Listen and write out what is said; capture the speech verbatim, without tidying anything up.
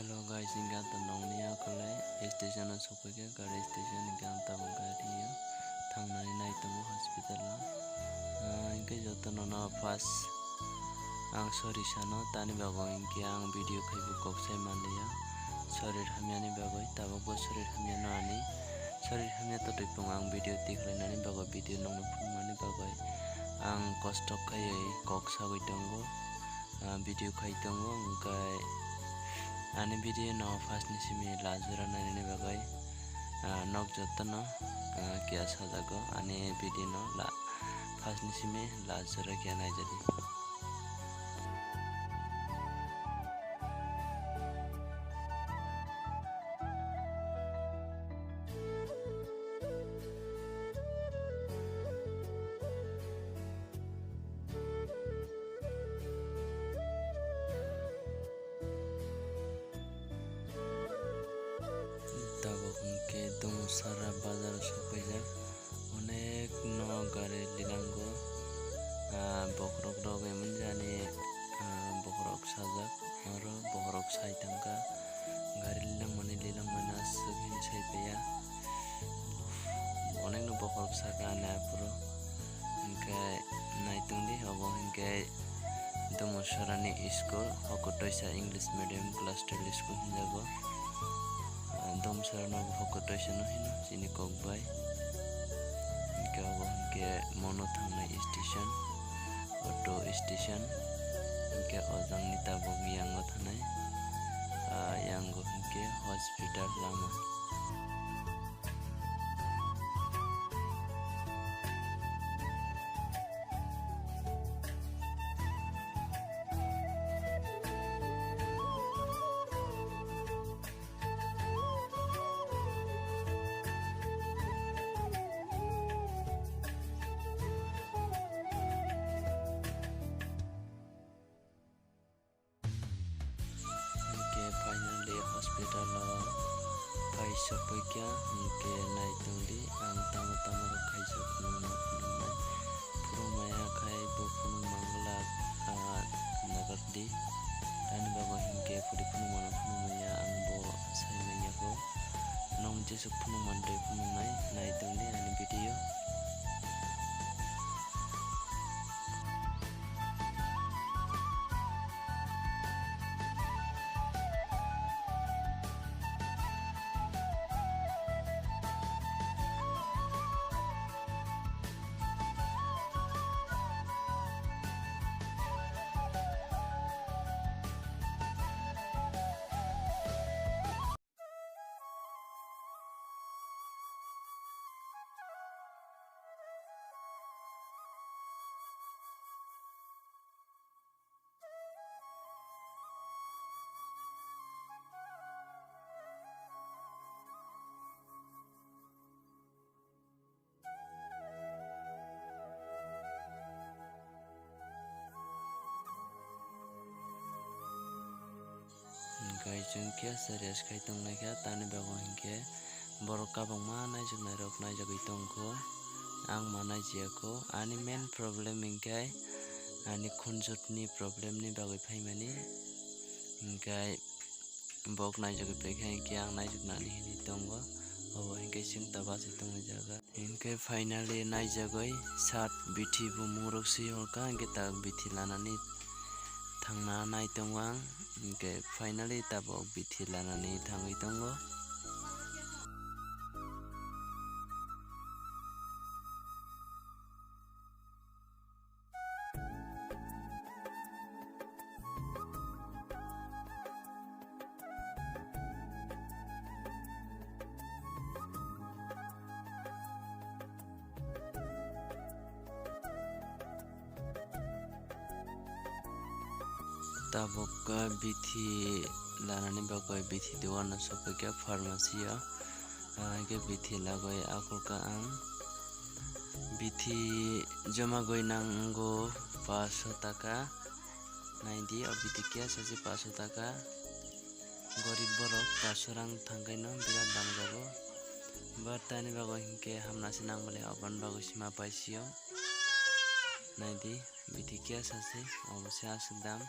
Hello guys, hingke ang to nongni yakolai station o sokphaikha, gari station hingke ang tabuk gari o thangnani nai tongo hospital o. Ah, hingke jotono no first ang sorry sano, tani bagwi hingke ang video khaibo kok sai manliya. Sorir hamyani bagwi, tabukbo sorir hamyano ani. Sorir hamya to twi phung ang video tikhlainani bagwi, video nongno phunukmani bagwi ang kosto khaiwi kok sagwi tongo. Ah, video khai tongo, hingke ani video no first ni simi last jora nainani bagwi, ah, nok jotono, ah, kiya sajago ani video no la-, first ni simi last jora kiya naijadi. Tabuk hingke Domusara bazar o sokphaijak, onek no gari lilango, ah, bokhorok rok emon jani, ah, bokhorok sajak, oro bokhorok sai tangkha, gari lilangmani lilangmani aswk hini sai paiya, onek no bokhorok saka ani aphuru, hingke naitongdi obo hingke Domusarani school, Hokotoisa English Medium Cluster School hinjago. Ah, Domusarano Hokotoisa no hino, chini kok bai. Hingke obo hingke mono thangnai station, auto station. Hingke o jangni tabuk yango thanai, ah, yango hingke hospital lama. Hingke finally hospital o phai sokphaikha, hingke naitongdi ang tamo tamo rok khaijak nungma phunuknai. Phunukmaya khai bo phunuk manglak, ah, nagardi. Tani bagwi hingke pudi phunukmano phunukmaya ang bo sai manya kho. Nong jesuk phunukmani tei phunuknai naitongdi ani video. Hingke chwng khe serious khai tongnaikha, tani bagwi hinkhe borok kabangma naijaknairok naijagwi tongkho, ang ma naijiyakho. Ani main problem hinkhe ani khunjotni problemni bagwi phaimani, hinkhe bok naijagwi paikha, hinkhe ang naijaknani hinwi tongo, obo hinkhe chwng ta bachai tongni jaga. Hinkhe finally naijagwi sat bithi bumung rok si horkha, hinkhe ta bithi lanani thangna nai tongo ang, hinkhe finally tabok bithi lanani thangwi tongo. Tabuk, ah, bithi lanani bagwi bithi duano sokphaikha pharmacy o. Ah, hinkhe bithi lagwi akhulkha ang. Bithi joma gwi nango paso taka. Naidi, o bithi khe sachi paso taka. Gorib borok paso rang thangkhaino birat damjago. But tani bagwi hinkhe hamnase nangmani, oboni bagwi se ma paisio. Naidi, bithi khe sachi, obo se aswk dam.